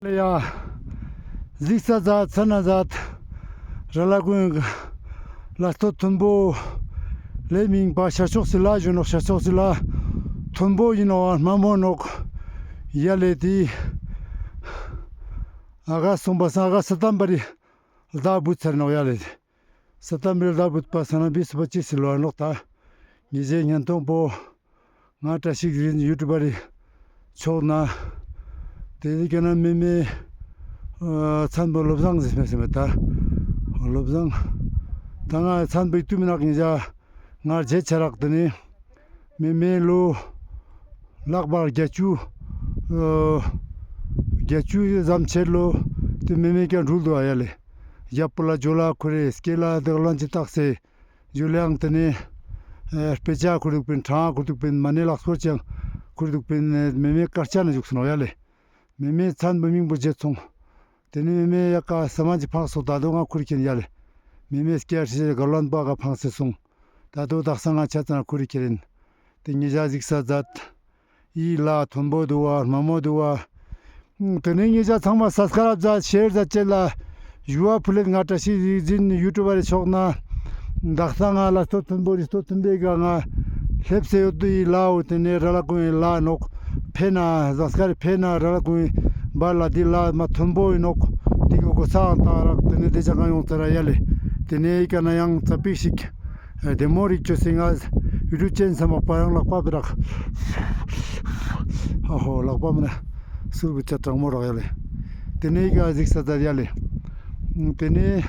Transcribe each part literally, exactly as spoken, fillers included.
ལེ་ཡ། གཟིགས་ས་ཛད། ཚན་ན་ཛད། ར་ལ་ཀུན་ལ་སྟོད་མཐོན་པོ་ལེ་མིང་པ་ཤར་ཕྱོགས་སི་ལ་ཞུ་ནོག། ཤར་ཕྱོགས་སི་ལ་མཐོན་པོ་ཨིན་ནོག། དམའ་མོ་ནོག་ཡ་ལེ། ཏེ་ཨ་ག་སོང་པ་སང་ཨ་ག་ས་ཏམ་བ་རི་ལྡ་བུད་ཚར་ནོག་ཡ་ལེ། ས་ཏམ་བ་རི་ལྡ་བུད་པ་སང་ན་བི་སུ་པ་ཅི་སི་ལོ་ནོག་ཏ། ཉེ་ཞའེ་ཉན་ཐོང་པོ། ང་བཀྲ་ཤིས་རིག་འཛིན་ཡུ་ཊུབ་པ་རི་ཕྱོགས་ནེ། ཏེ་ནེ་ཀ་ན་མེ་མེ་ཨ་ཚན་པོ་བློ་བཟང་ཟེར་མེད་ཟེར་མེད་ཏ། བློ་བཟང་། ཏ་ང་ཚན་པོ་ཡིག་ཏུ་མི་ནག་ཉེ་ཞ་ང་རྗེ་ཆ་རག། ཏེ་ནེ་མེ་མེ་ལོ་ལག་པ་བརྒྱད་ཅུ་ཨ་བརྒྱད་ཅུ་ཙམ་ཆེར་ལོ་ཏེ་མེ་མེ་ཀྱང་འགྲུལ་དུག་ཡ་ལེ། ཞབས་པོ་ལ་ཇོ་ལ་ཁུར་རེ་སྐེ་ལ་དེ་ལོན་ཅི་ཏགས་སེ། ཇོ་ལའང་ཏེ་ནེ་ཨ་སྤེ་ཆ་ཁུར་དུག་པིན། ཕྲང་ཁུར་དུག་པིན། མ་ནེ་ལག་སྐོར་ཅང་ཁུར་དུག་པིན། མེ་མེ་ཀར་ཆ་ནེ་ཞུགས་སོང་ཡ་ལེ། མེ་མེ་ཚན་པོ་མིང་པོ་བརྗེད་སོང་། ཏེ་ནེ་མེ་མེ་ཡ་ཀ་ས་མ་ཅིག་ཕངས་སོང་། ཏ་དོ་ང་ཁུར་ཁྱེར་ཡ་ལེ། མེ་མེ་སྐྱ་ཧྲི་ག་ལོན་པ་ག་ཕངས་སེ་སོང་། ཏ་དོ་དག་ས་ང་ཆ་ཙ་ན་ཁུར་ཁྱེར་ཨིན། ཏེ་ཉེ་ཞ་གཟིགས་ས་ཛད། འི་ལ་མཐོན་པོ་དུག་པ། དམའ་མོ་དུག་པ། ཏེ་ནེ་ཉེ་ཞ་ཚང་མ་སབ་སི་ཀ་རབ་ཛད། ཤེར་ཛད་ཅེས་ལ་ཞུ་བ་ཕུལ་ལེད། ང་བཀྲ་ཤིས་རིག་འཛིན་ཡུ་ཊུབ་པ་རི་ཕྱོགས་ནེ་དག་ས་ང་ལ་སྟོད་མཐོན་པོ་རི་སྟོད་མཐོན་པོའེ་ཀ་ང་ལེབས་སེ་ཡོད་དུག། འི་ལའོ་ཏེ་ནེ་ར་ལ་ཀུན་ལ་ནོག། ཕེ་ན་ཟངས་དཀར་ཕེ་ན་ར་ལ་ཀུན་བར་ལ་འི་ལ་མ་མཐོན་པོ་ཨིན་ནོག། ཏེ་གི་གོ་ས་ཨང་ཏང་རག། ཏེ་ནེ་ཏེ་ཅག་གང་ཡོང་ཚར་ར་ཡ་ལེ། ཏེ་ནེ་འི་ཀ་ནེ་ཡང་ཙ་པིག་ཞིག་བདེ་མོ་རིག་ཅོས་སེ་ང་ཡུ་ཊུབ་ཅན་སམ་པ་ཡང་ལག་པ་བི་རག། ཨ་ཧོ་ལག་པ་མ་ན་སུར་བུ་ཆ་གྲང་མོ་རག་ཡ་ལེ། ཏེ་ནེ་འི་ཀ་གཟིགས་ས་ཛད་ཡ་ལེ། ཏེ་ནེ་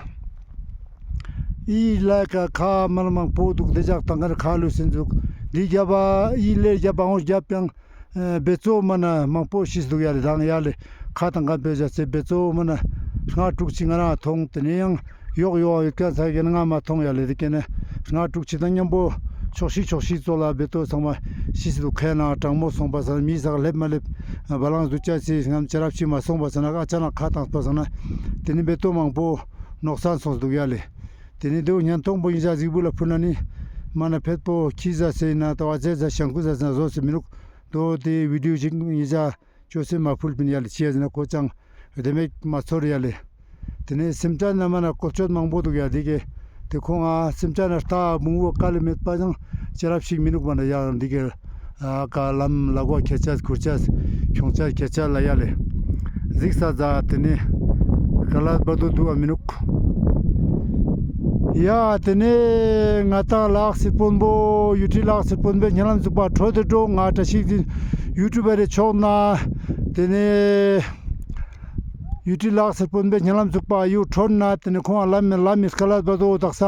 འི་ལ་ཀ་ཁ་མ་ན་མང་པོ་དུག། ཏེ་ཅག་ཏང་ཀ་ཁ་ལུས་སེ་དུག། འི་རྒྱབ་པ་འི་ལེ་རྒྱབ་པ་འོང་རྒྱབ་ཡང་བེ་ཙོ་མ་ན་མང་པོ་ཤིས་དུག་ཡ་ལེ། དང་ཡ་ལེ་ཁ་ཏང་ཀ་བེ་ཞ་ཚེ་བེ་ཙོ་མ་ན་ལྔ་དྲུག་ཅིག་ང་རང་ཐོང་། ཏེ་ནེ་ཡང་ཡོག་ཡོག་ཡོད་ཁན་ཚ་གི་ན་ང་མ་ཐོང་ཡ་ལེ། ཏེ་ཀ་ནེ་ལྔ་དྲུག་ཅིག་དང་ཉམ་པོ་ཕྱོགས་ཤིག་ཕྱོགས་ཤིག་ཙོགས་ལ་བེ་ཙོ་ཚང་མ་ཤིས་དུག། ཁེ་ན་གྲང་མོ་སོང་པ་སང་མི་ས་ལེབ་མ་ལེབ་བ་ལང་དུ་ཅ་སི་ངམ་ཅ་རབ་ཤིག་མ་སོང་པ་སང་ན་ཨ་ཅ་ན་ཁ་ཏང་པ་སང་ན་ཏེ་ནེ་བེ་ཙོ་མང་པོ་ནོག་སན་སོང་དུག་ཡ་ལེ། ཏེ་ནེ་དེའུ་ཉན་ཐོང་པོ་ཉེ་ཞ་གཟིགས་པོ་ལ་ཕུལ་ན་ནི་མ་ན་ཕེད་པོ་ཁྱི་ཟ་སེ་ཨིན་ན་ཏ་བ་ཙེ་ཟ་ཤང་ཀུ་ཟ་སེ་ན་ཟོ་སེ་མི་རུག། དོ་ཏེ་བི་ཌིའོ་ཞིག་ཉེ་ཞ་ཅོས་སེ་མ་ཕུལ་པིན་ཡ་ལེ། ཅི་ཡ་ཟེར་ན་ཁོ་ཅང་བདེ་མོ་མ་ཚོར་ཡ་ལེ། ཏེ་ནེ་སེམས་ཅན་ན་མ་ན་བཀོལ་སྤྱོད་མང་པོ་དུག་ཡ། ཏེ་གི་ཏེ་ཁོང་ང་སེམས་ཅན་ན་ལྟ་བུང་བོ་དཀའ་ལས་མེད་པ་ཡང་ཅ་རབ་ཞིག་མི་ནུག་མ་ན་ཡང་འི་གི་ཨ་ཀ་ལམ་ལ་གོ་ཁྱེར་ཆ་ཁུར་ཆ་ཁྱོང་ཆ་ཁྱེར་ཆ་ལ་ཡ་ལེ། གཟིགས་ས་ཛད། ཏེ་ནེ་ཀ་ལ་བར་དོ་དུག་པ་མི་ནུག། ཡ་ཏེ་ནེ་ང་ཏང་ལ་དྭགས་སི་དཔོན་པོ་ཡུ་ཊི་ལ་དྭགས་སི་དཔོན་པོའེ་ཉེ་ལམ་ཟུག་པ་འཕྲོད་དེ་འགྲོ། ང་བཀྲ་ཤིས་རིག་འཛིན་ཡུ་ཊུབ་པ་རི་ཕྱོགས་ནེ་ཏེ་ནེ་ཡུ་ཊི་ལ་དྭགས་སི་དཔོན་པོའེ་ཉེ་ལམ་ཟུག་པ་ཡུ་འཕྲོད་ནེ་ཏེ་ནེ་ཁོང་ལམ་ལམ་མི་ཀ་ལ་བར་དོ་དག་ས་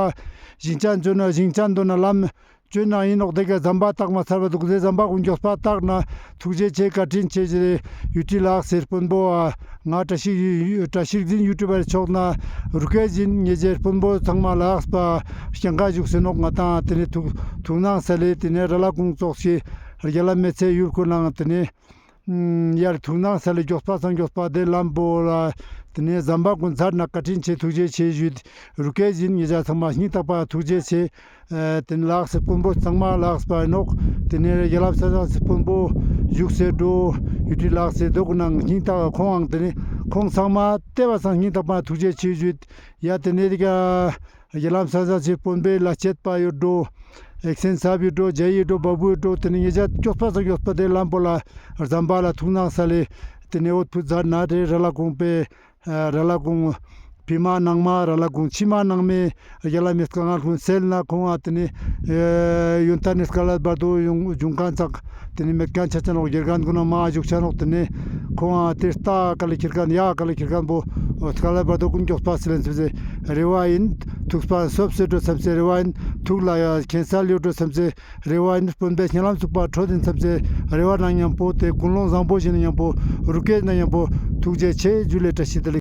ཞིང་ཅན་ཇོ་ན་ཞིང་ཅན་དོ་ན་ལམ་ཅོ་ན་ཨིན་ནོག། ཏེ་ག་ཟམ་པ་ཏག་མ་ཚར་བ་དུག། ཏེ་ཟམ་པ་གུན་གྱོགས་པ་ཏག་ན་ཐུགས་རྗེ་ཆེ་བཀའ་དྲིན་ཆེ་ཞེས་ཡུ་ཊི་ལ་དྭགས་སི་དཔོན་པོ་ཨ་ང་བཀྲ་ཤིས་བཀྲ་ཤིས་རིག་འཛིན་ཡུ་ཊུབ་པ་རི་ཕྱོགས་ནེ་རུ་སྐད་ཟིན་ཉེ་ཞའེ་དཔོན་པོ་ཚང་མ་ལ་དྭགས་པ་སྐྱང་ཀ་ཞུགས་སེ་ནོག། ང་ཏང་ཏེ་ནེ་ཐུགས་ཐུགས་སྣང་ས་ལེ་ཏེ་ནེ་ར་ལ་ཀུང་ཙོགས་ཤིག་རྒྱ་ལམ་མེད་ཚེ་ཡུལ་ཁོ་ནང་ཏེ་ནེ་ཡར་ཐུགས་སྣང་ས་ལེ་གྱོགས་པ་སང་གྱོགས་པ་ཏེ་ལམ་པོ་ལ་ཏེ་ནེ་ཟམ་པ་གུན་ཚར་ན་བཀའ་དྲིན་ཆེ་ཐུགས་རྗེ་ཆེ་ཞུས། རུ་སྐད་ཟིན་ཉེ་ཞ་ཚང་མ་སྙིང་ཐག་པ་ཐུགས་རྗེ་ཆེ། ཨ་ཏེ་ནེ་ལ་དྭགས་སི་དཔོན་པོ་ཚང་མ་ལ་དྭགས་པ་ཨིན་ནོག། ཏེ་ནེ་རྒྱ་ལམ་ས་ཟངས་སི་དཔོན་པོ་བཞུགས་སེ་འགྲོ་ཡུ་ཊི་ལ་དྭགས་སི་དོག་ནང་སྙིང་ཐག་ཁོང་ཨང་ཏེ་ནེ་ཁོང་ཚང་མ་ཏེ་བ་སང་སྙིང་ཐག་པ་ཐུགས་རྗེ་ཆེ་ཞུས། ཡ་ཏེ་ནེ་ཏེ་ག་རྒྱ་ལམ་ས་ཟངས་སི་དཔོན་པོའེ་ལ་བྱེད་པ་ཡོད་འགྲོ། ཨེག་སེན་སབ་ཡོད་འགྲོ། ཇ་ཡི་ཡོད་འགྲོ། བ་བུ་ཡོད་འགྲོ། ཏེ་ནེ་ཉེ་ཞ་གྱོགས་པ་སང་གྱོགས་པ་ཏེ་ལམ་པོ་ལ་ཟམ་པ་ལ་ཐུགས་སྣང་ས་ལེ་ཏེ་ནེ་འོ་ཐུགས་ཛད་ན་ཏེ་ར་ལ་ཀུང་པེ་ཨ་ར་ལ་ཀུང་ཕི་མ་ནང་མ་ར་ལ་ཀུང་ཕྱི་མ་ནང་མེ་རྒྱ་ལམ་མི་སྐ་ངར་ཁུན་སེལ་ན་ཁོང་ཨ་ཏེ་ནེ་ཨ་ཡོན་ཏན་ནི་སྐ་ལ་བར་དོ་ཡོང་ཇུང་ཁན་ཚག་ཏེ་ནེ་མེད་ཁན་ཆ་ཆ་ནོག། དགེ་རྒན་གུན་ན་མ་ཞུགས་ཆ་ནོག། ཏེ་ནེ་ཁོང་ཨ་ཏེ་ལྟ་ཀ་ལེ་ཁྱེར་ཁན་ཡ་ཀ་ལེ་ཁྱེར་ཁན་པོ་སྐ་ལ་བར་དོ་ཀུན་གྱོགས་པ་སེ་ལེན་སུ་ཟེ་རེ་བ་ཨིན། ཐུགས་པ་སོབ་སེ་འགྲོ་སམ་སེ་རེ་བ་ཨིན། ཐུགས་ལ་ཡ་ཁྱེན་སལ་ཡོད་འགྲོ་སམ་སེ་རེ་བ་ཨིན། དཔོན་པོའེ་སྙན་ལམ་ཚུགས་པ་འཕྲོད་དེ་ཨིན་སམ་སེ་རེ་བ་ནང་ཉམ་པོ་ཏེ་ཀུན་སློང་བཟང་པོ་ཞིག་ནང་ཉམ་པོ་རུ་སྐད་ནང་ཉམ་པོ་ཐུགས་རྗེ་ཆེ་ཇུ་ལེ་བཀྲ་ཤིས་བདེ་ལེགས།